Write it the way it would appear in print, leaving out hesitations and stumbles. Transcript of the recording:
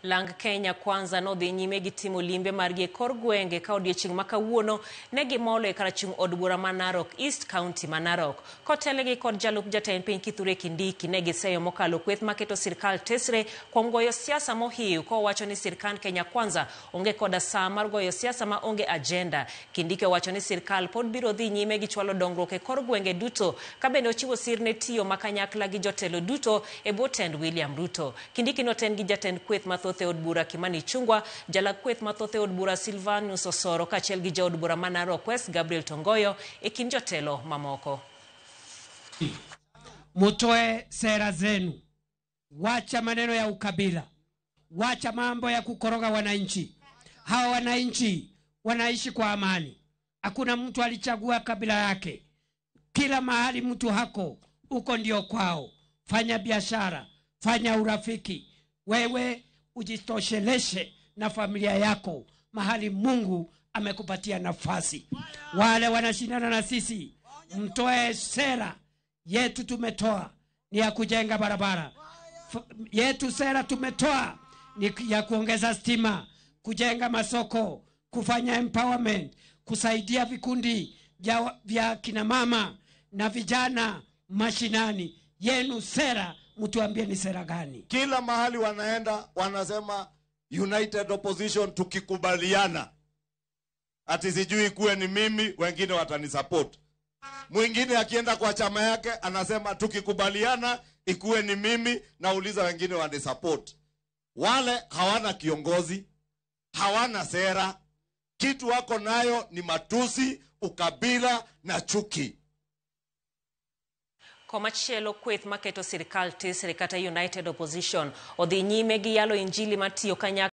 Lang Kenya Kwanza nodhi nyime gi timo limbe margi e kor gwenge ka odiechieng' ma kawuono ne gimolo e kar chung' od bura ma Narok East, County ma Narok. Kotelnegi kod jalup jatend piny Kithure Kindiki, ne giseyo mokalo kweth maketo sirkal tesre kuom goyo siasa mohiu kowacho ni sirkand Kenya Kwanza onge koda saa mar goyo siasa ma onge agenda. Kindiki owacho ni sirkal pod biro dhi nyime gi chwalo dongruok e kor gwenge duto ka bende ochiwo sir ne tiyo ma kanyakla gi jotelo duto e bwo tend William Ruto. Kindiki noten gi jatend kweth mathoth e od bura Kimani Ichung'wa, jalag kweth mathoth e od bura Silvanus Osoro kaachiel gi jaod bura ma Narok West Gabriel Tongoyo e kind jotelo mamoko. Mutoe sera zenu, wacha maneno ya ukabila, wacha mambo ya kukoroga wananchi. Hawa wananchi wanaishi kwa amani, hakuna mtu alichagua kabila yake. Kila mahali mtu hako huko ndio kwao. Fanya biashara, fanya urafiki, wewe ujitosheleshe na familia yako mahali Mungu amekupatia nafasi. Wale wanashindana na sisi, mtoe sera yetu tumetoa ni ya kujenga barabara yetu, sera tumetoa ni ya kuongeza stima, kujenga masoko, kufanya empowerment, kusaidia vikundi vya kina mama na vijana mashinani. Yenu sera, mtuambie ni sera gani? Kila mahali wanaenda wanasema United Opposition, tukikubaliana ati sijui kuwe ni mimi, wengine watanisupport. Mwingine akienda kwa chama yake anasema tukikubaliana ikuwe ni mimi, nauliza wengine wanisupport. Wale hawana kiongozi, hawana sera, kitu wako nayo ni matusi, ukabila na chuki. Komachielo kweth maketo sirkal tesre kata United Opposition odhi nyime gi yalo injili matiyo kanyakla.